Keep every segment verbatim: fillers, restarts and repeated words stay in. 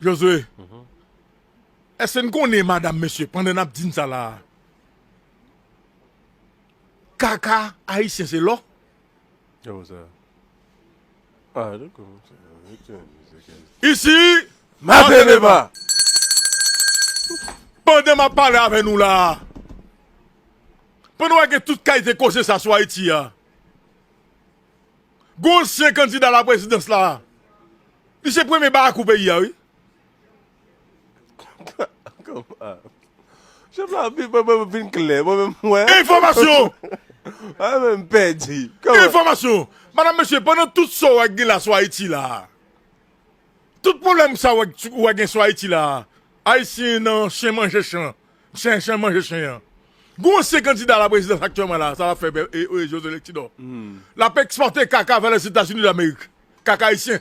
Josué, èske n konnen, madanm, mesye, pandan n ap di n sa la a, kaka ayisyen se lò? Yo, sa. Ah, dakò. Isi, Martin Debat. Pandan m ap pale avè nou la a, pandan w gen tout kalite koze sa sou Ayiti a, gon ansyen kandida laprezidans la, li se premye barakou peyi a, wi. Kòman? Chèf la, mwen, mwen, mwen vin klè. Mwen menm, mwen. Enfòmasyon! Mwen menm pèdi. Kòman? Enfòmasyon! Madanm, mesye, pandan tout sa w wè gen la sou Ayiti la, tout pwoblèm sa w wè, w wè gen sou Ayiti la, Ayisyen nan chen manje chen. Chen, chen manje chen an. Gon ansyen kandida laprezidans aktyèlman la, sa l ap fè, e, e, José Lectidor. L ap ekspòte kaka vè Lèzetazini Damerik. Kaka ayisyen.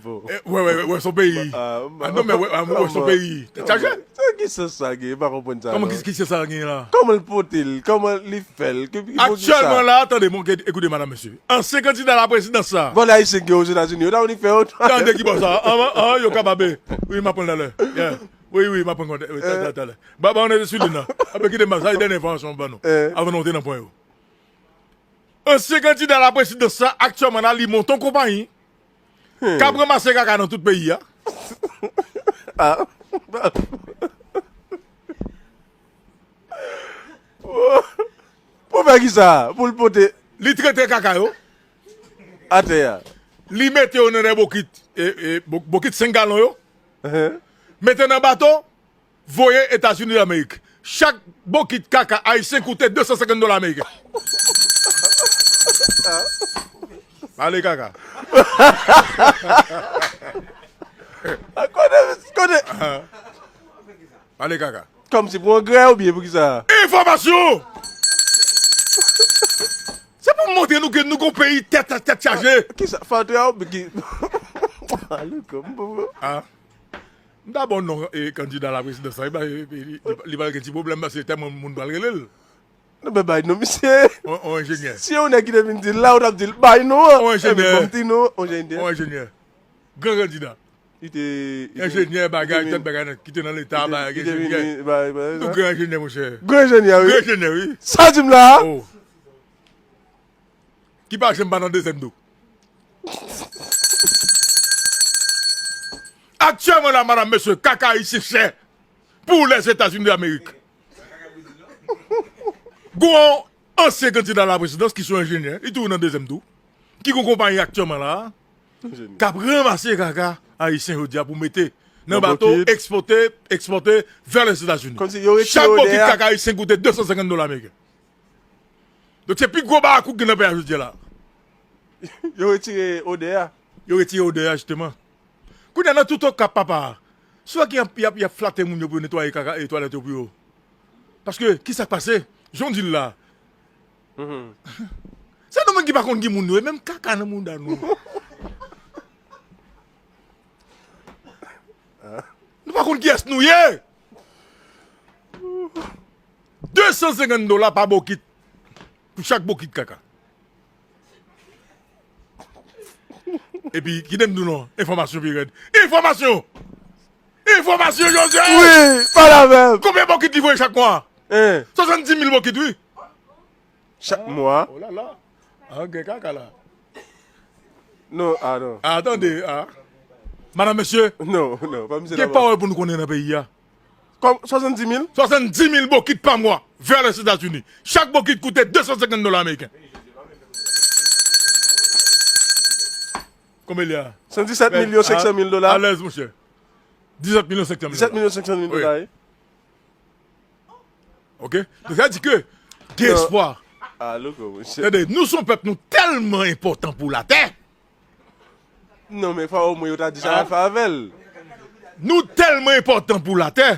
Bon. E, wè, wè, wè, wè, son peyi. Ah, non, men wè, wè, wè, son peyi. Tèt chaje. Sa ki sans sa gen? M pa konprann sa, non. Kòman ki, ki sans sa gen la? Kòman l pote l? Kòman li fè l? Ki, ki pou ki sa? Aktyèlman la, tande, bon, ke, ekoute, madanm, mesye. Ansyen kandida laprezidans sa. Vòlè ayisyen ki Ozetazini, yo ta vin fè yo. Tande ki bò sa. An, an, yo kapab. Wi, m ap pran l talè. Yeah. Wi, wi, m ap pran kont, wi, ta-, ta-, talè. Ba, ba, on est sur l'île, non. Apre, kite m ba, sa, e dènye enfòmasyon m ban nou. Avan nou antre nan pwen yo. Ansyen kandida laprezidans sa, aktyèlman la, li monte yon konpayi k ap ranmase kaka nan tout peyi a. Ah. Pou fè ki sa? Pou l pote. Li trete kaka yo atè a. Li mete yo nan de bokit, e, e, bo-, bokit senk galon yo. Mete nan bato, voye Etazini Damerik. Chak bokit kaka ayisyen koute de san senkant dola ameriken. Pale kaka. Kote, kote. Pale kaka. Kòmsi pou angrè oubyen pou ki sa? Enfòmasyon! Se pou m montre nou ke nou gon peyi tèt, tèt chaje. Ki sa? Fatra oubyen ki? Pale kòm pou. Ah. M ta ba w non, e, kandida laprezidans la, li pa, li, li, li pa gen ti pwoblèm, paske tèlman moun pral rele l. Non, men bay non, misye. On, on enjenyè. Si yon nèg ki te vin di l la, ou t ap di l, bay non an. On enjenyè. Ebyen, ban m di non, on enjenyè. On enjenyè. Gran kandida. Li te, li te, enjenyè, bagay, tèt bagay nan, ki te nan leta, bagay, enjenyè. Tou gran enjenyè, monchè. Gran enjenyè, wi. Gran enjenyè, wi. Sa di m la a? Oh. Ki pa janm pa nan dezyèm tou. Aktyèlman la, madanm, mesye, kaka ayisyen chè pou Lèzetazini Damerik. Gon ansyen kandida laprezidans ki se yon enjenyè, li toujou nan dezyèm tou, ki gon konpayi aktyèlman la, k ap ranmase kaka ayisyen jodi a pou mete nan bato, ekspòte, ekspòte vè Lèzetazini. Chak bokit kaka ayisyen koute de san senkant dola ameriken. Donk, se pi gwo barakou ki gen nan peyi a jodi a la. Yo retire odè a. Yo retire odè a, jisteman. Kounye a, nan tout Okap, papa, swa ki y ap, y ap, y ap flate moun yo pou yo netwaye kaka e twalèt yo pou yo. Paske, ki sa k pase? Jan w di l la. Se nou menm ki pa konn ki moun nou ye, menm kaka nan mouda nou. Nou pa konn kiyès nou ye. De san senkant dola pa bokit. Pou chak bokit kaka. Epi, kite m di w non, enfòmasyon pi rèd. Enfòmasyon! Enfòmasyon, Joseph! Wi, pale avè m! Konbyen bokit li voye chak mwa? Hein? Swasanndis mil bokit, wi. Chak mwa. Oh la la. Ah, gen kaka la. Non, ah non. Ah, tande, ah. Madanm, mesye. Non, non, pa misye. Gen pawòl pou nou konnen nan peyi a. Kòm swasanndis mil? Swasanndis mil bokit pa mwa vè Lèzetazini. Chak bokit koute de san senkant dola ameriken. Konbyen li a? San disèt milyon senk san mil dola. Alèz, monchè. Disèt milyon senk san mil dola. Disèt milyon senk san mil dola, wi. Ok? Donk, sa di ke gen espwa. Ah, louko, monchè. Tande, nou se yon pèp, nou tèlman enpòtan pou latè. Non, men fò omwen yo ta di sa y ap fè avè l. Nou tèlman enpòtan pou latè.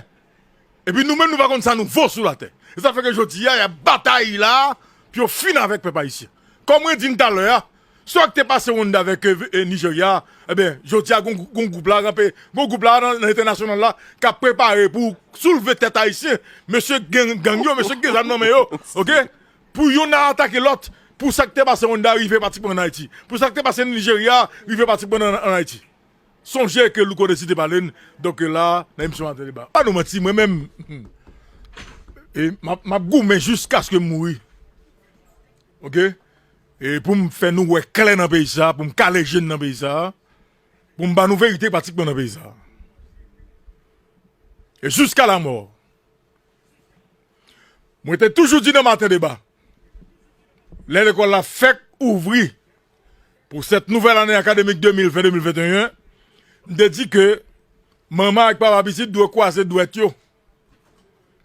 Epi nou menm, nou pa konn sa nou vo sou latè. E sa fè ke jodi a, y ap batay la pou yo fin avèk pèp ayisyen. Kòm mwen di n talè a, sa k te pase Rwanda avèk, e, e, Nigeria, ebyen, jodi a, gon, gon gwoup la ranpe, gon gwoup la nan, nan entènasyonal la, k ap prepare pou soulve tèt ayisyen. Mesye gang, gang yo, mesye k gen zam nan men yo, ok? Pou yonn a atake lòt, Pou sa k te pase Rwanda rive pratikman an Ayiti. Pou sa k te pase Nijerya rive pratikman an, an Ayiti. Sonje ke Louko Désir te pale n, donk la, nan emisyon Maten Deba. Pa nou manti, mwen menm, e, m ap, m ap goumen jiskaske m mouri. Oke? E pou m fè nou wè klè nan peyi sa, pou m kale je n nan peyi sa, pou m ba nou verite pratikman nan peyi sa. E jiska lamò. Mwen te toujou di nan Maten Deba, lè lekòl la fèk ouvri pou sèt nouvèl ane akademik de mil ven de mil venteyen, m te di ke manman ak papa pitit dwe kwaze dwèt yo.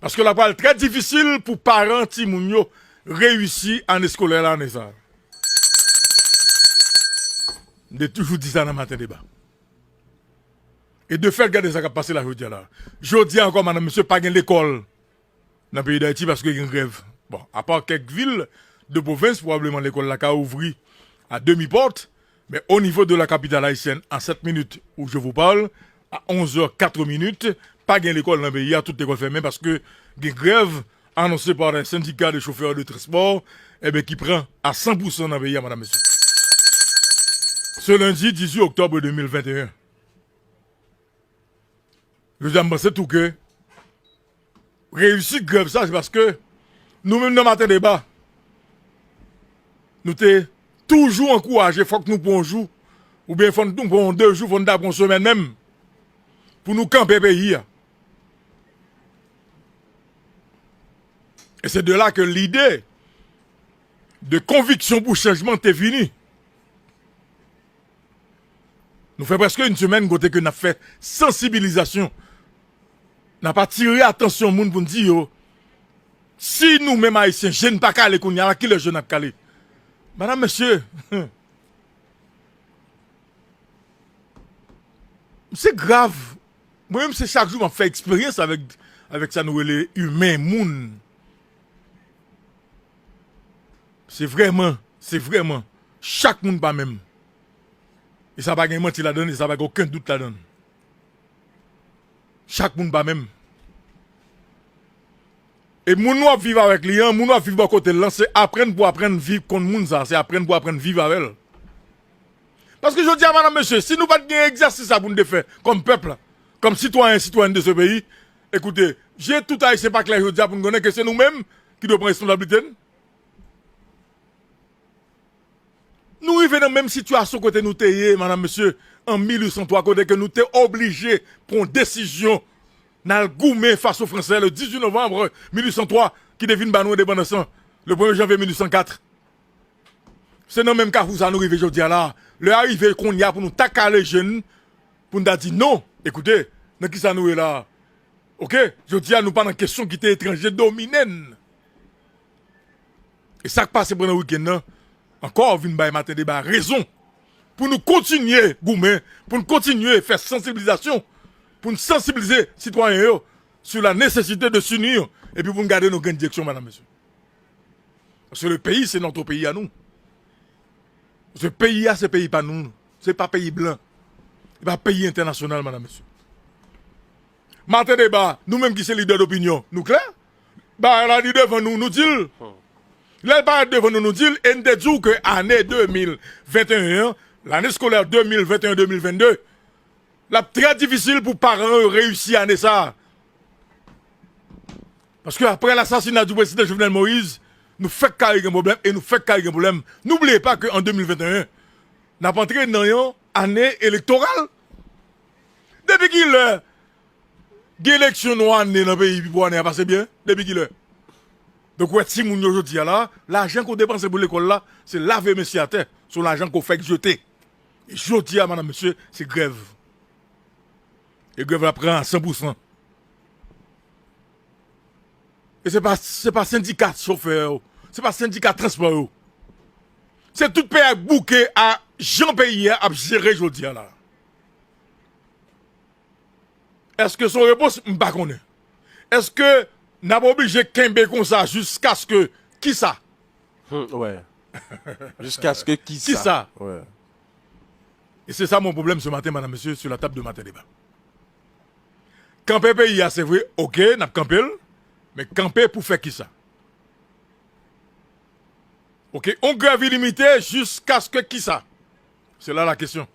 Paske l ap pral trè difisil pou paran timoun yo reyisi ane eskolè la ane sa a. M te toujou di sa nan Maten Deba. E de fèt, gade sa k ap pase la jodi a la. Jodi a ankò, madanm, mesye, pa gen lekòl nan peyi Dayiti paske gen grèv. Bon, apa kèk vil de pwovens, pwobableman lekòl la ka ouvri a demi pòt, men o nivo de la capitale haïtienne, à sept minutes où je vous parle, à onze heures quatre minutes, pa gen lekòl nan peyi a, tout lekòl fèmen paske gen grèv anonse pa le syndicat des chauffeurs de transport, enben, ki pran a san pou san nan peyi a, madanm, mesye. Ce lundi dix-huit octobre deux mille vingt et un. Jodi a, m panse tou ke reyisit grèv sa, se paske nou menm nan Maten Deba, nou te toujou ankouraje, fòk nou pran yon jou, oubyen fòk nou pran yon de jou, fòk nou ta pran yon semèn menm, pou nou kanpe peyi a. E se de la ke lide de konviksyon pou chanjman te vini. Nou fè prèske yon semèn kote ke n ap fè sansibilizasyon. N ap atire atansyon moun pou n di yo, si nou menm Ayisyen, je n pa kale kounye a la, kilè je n ap kale? Madanm, mesye, se grav. Mwen menm, se chak jou m ap fè eksperyans avèk, avèk sa nou rele imen moun. Se vrèman, se vrèman, chak moun pa menm. E sa pa gen manti ladann, e sa pa gen okenn dout ladann. Chak moun pa menm. E moun w ap viv avèk li an, moun w ap viv bò kote l lan, se aprann pou aprann viv konn moun sa, se aprann pou aprann viv avè l. Paske jodi a, madanm, mesye, si nou pa t gen egzèsis sa pou n te fè kòm pèp la, kòm sitwayen, sitwayèn de ce pays, ekoute, je tout Ayisyen pa klè jodi a pou n konnen ke se nou menm ki dwe pran responsablite n. Nou rive nan menm sitiyasyon kote nou te ye, madanm, mesye, an mil uit san twa, kote ke nou te oblije pran yon desizyon, n al goumen fas o Fransè le dix-huit novembre mil uit san twa, ki te vin ba nou endepandans lan le premye janvye mil uit san kat. Se nan menm kafou sa nou rive jodi a la. Lè a rive kounye a pou nou ta kale je n, pou n ta di non, ekoute, nan kisa nou ye la? Oke, jodi a nou pa nan kesyon kite etranje domine n. E sa k pase pandan wikenn nan, ankò vin bay Maten Deba rezon pou nou kontinye goumen, pou n kontinye fè sansibilizasyon, pou n sansibilize sitwayen yo sur la nécessité de s'unir, epi pou n gade nou gen direksyon, madanm, mesye. Paske le peyi, se notre peyi a nou. Paske peyi a, se peyi pa nou. Se pa peyi blan. Se pa peyi entènasyonal, madanm, mesye. Maten Deba, nou menm ki se lidè dopinyon, nou klè? Bagay la li devan nou, nou di l. Lè l parèt devan nou, nou di l, e n te di w ke ane de mil venteyen an, lane eskolè de mil venteyen de mil vennde, l ap trè difisil pou paran yo reyisi ane sa a. Paske aprè lasasina di prezidan Jovenel Moïse, nou fèk kare gen pwoblèm e nou fèk kare gen pwoblèm. N'oubliez pas que en de mil venteyen, n ap antre nan yon ane elektoral. Depi kilè gen eleksyon nan yon ane nan peyi pou ane a pase byen? Depi kilè? Donk, ou wè timoun yo jodi a la, lajan ke w depanse pou lekòl la, se lave men si atè, se yon lajan ke w fèk jete. E jodi a, madanm, mesye, se grèv. E grèv la pran a san pou san. E se pa, se pa sendika chofè yo, se pa sendika transpò yo. Se tout peyi a k bouke a jan peyi a ap jere jodi a la. Èske se yon repons? M pa konnen. Èske n ap oblije kenbe konsa jiskaske kisa? Hmm, wè. Jiskaske kisa? Kisa? Wè. E se sa mon problème ce matin, madame, monsieur, sur la table de Matin Débat. Kanpe peyi a, se vre, oke, n ap kanpe l, men kanpe pou fè kisa? Ok, yon grèv ilimite jiskaske kisa? Se la la kesyon.